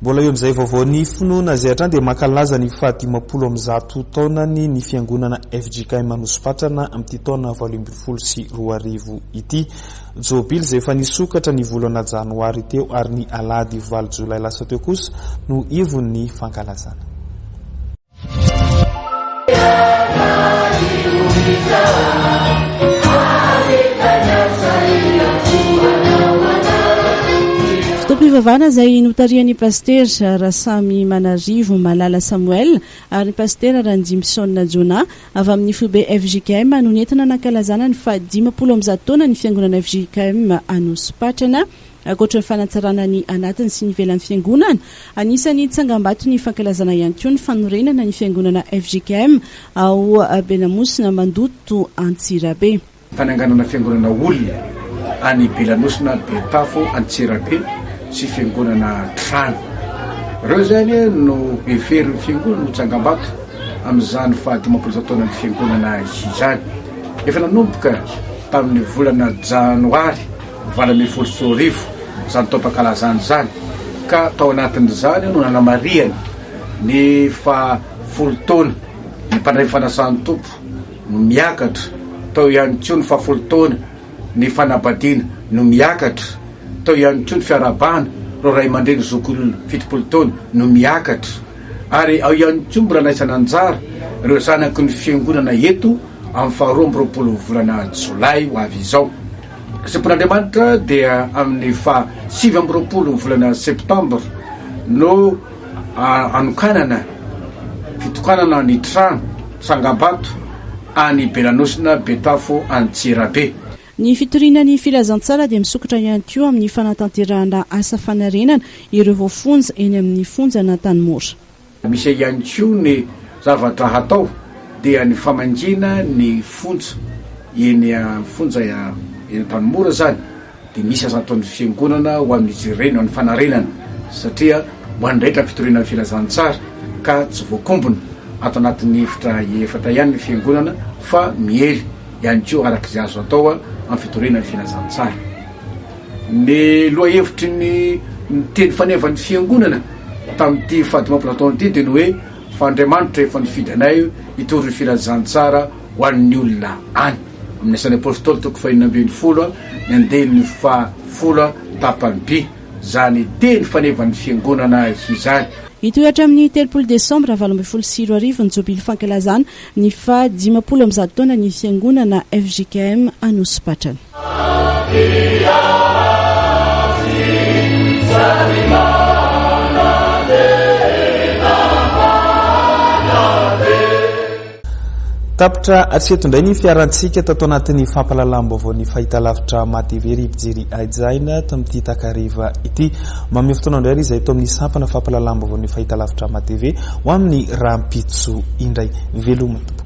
Mbola eo amin'izay vaovaon'ny finoana izay hatrany dia mankalaza ny faha-150 taonany ny fiangonana fjkm Anosipatrana amin'ity taona 2018 ity. Jobily izay efa nisokatra ny volana janoary teo ary ny alahady valo jolay lasa teo kosa no ivon'ny fankalazana. Fotoam-pivavahana izay notarihan'ny Pasitera Rasamimanarivo Malala Samuel ary ny Pasitera Randimbisaona Jonah avy amin'ny foibe fjkm no nentina nankalazana ny faha 150 taonan'ny fiangonana fjkm Anosipatrana. Ankoatra ny fanatsarana ny anatiny sy ny ivelan'ny fiangonana, anisan'ny tsangambaton'ny fankalazana ihany koa ny fanorenana ny fiangonana fjkm ao Belamosina Mandoto Antsirabe. Fananganana fiangonana olona any Belanosina Betafo Antsirabe sy fiangonana trano. Ireo izany no heverin'ny fiangonana ho tsangambato amin'izany faha 50 taonan'ny fiangonana izany. Efa nanomboka tamin'ny volana janoary 2018 izany taom-pankalazana izany ka tao anatin'izany no nanamarihana ny faha folo taona ny mpandray fanasan'ny Tompo no miakatra, tao ihany koa ny faha folo taona ny fanabadiana no miakatra, tao ihany koa ny fiarahabana ireo ray aman-dreny zokiolona 70 taona no miakatra ary ao ihany koa mbola andraisana anjara ireo zanaky ny fiangonana eto amin'ny faha 22 volana jolay ho avy izao. Sitrapon'Andriamanitra dia amin'ny faha 29 volana septambra no anokanana fitokanana ny trano tsangambato any Belanosina Betafo Antsirabe. Ny fitoriana ny filazantsara dia misokatra ihany koa amin'ny fanatanterahana asa fanarenana ireo voafonja eny amin'ny fonjan'Antanimora. Misy ihany koa ny zavatra hatao dia ny famangiana ny fonja eny fonja eny Antanimora izany dia misy asa ataon'ny fiangonana ho amin'izy ireny ho an'ny fanarenana satria ho an'ny rehetra ny fitoriana ny filazantsara ka tsy voakombona ato anatin'ny efitra efatra ihany ny fiangonana fa miely ihany koa araka izay azo atao amin'ny fitoriana ny filazantsara. Ny lohahevitry ny ny teny fanevan'ny fiangonana tamin'ity faha-50 taona ity dia ny hoe fa Andriamanitra efa nifidy anay hitory ny filazantsara ho an'ny olona any. Amin'ny Asan'ny Apôstôly toko faha-16 ny andininy faha-10 tapany B izany teny fanevan'ny fiangonana izany. Hitohy hatramin'ny 30 desambra 2018 ny jobily fankalazana ny faha 150 taonan'ny fiangonana fjkm Anosipatrana. Tapitra hatreto indray ny fiarantsika tato anatin'ny fampahalalam-baovaon'ny fahitalavitra MATV ry mpijery hajaina tamin'ity takariva ity. Manome fotoana indray ary izahay eto amin'ny sampana fampahalalam-baovaon'ny fahitalavitra MATV ho amin'ny rahampitso indray. Veloma tompoko.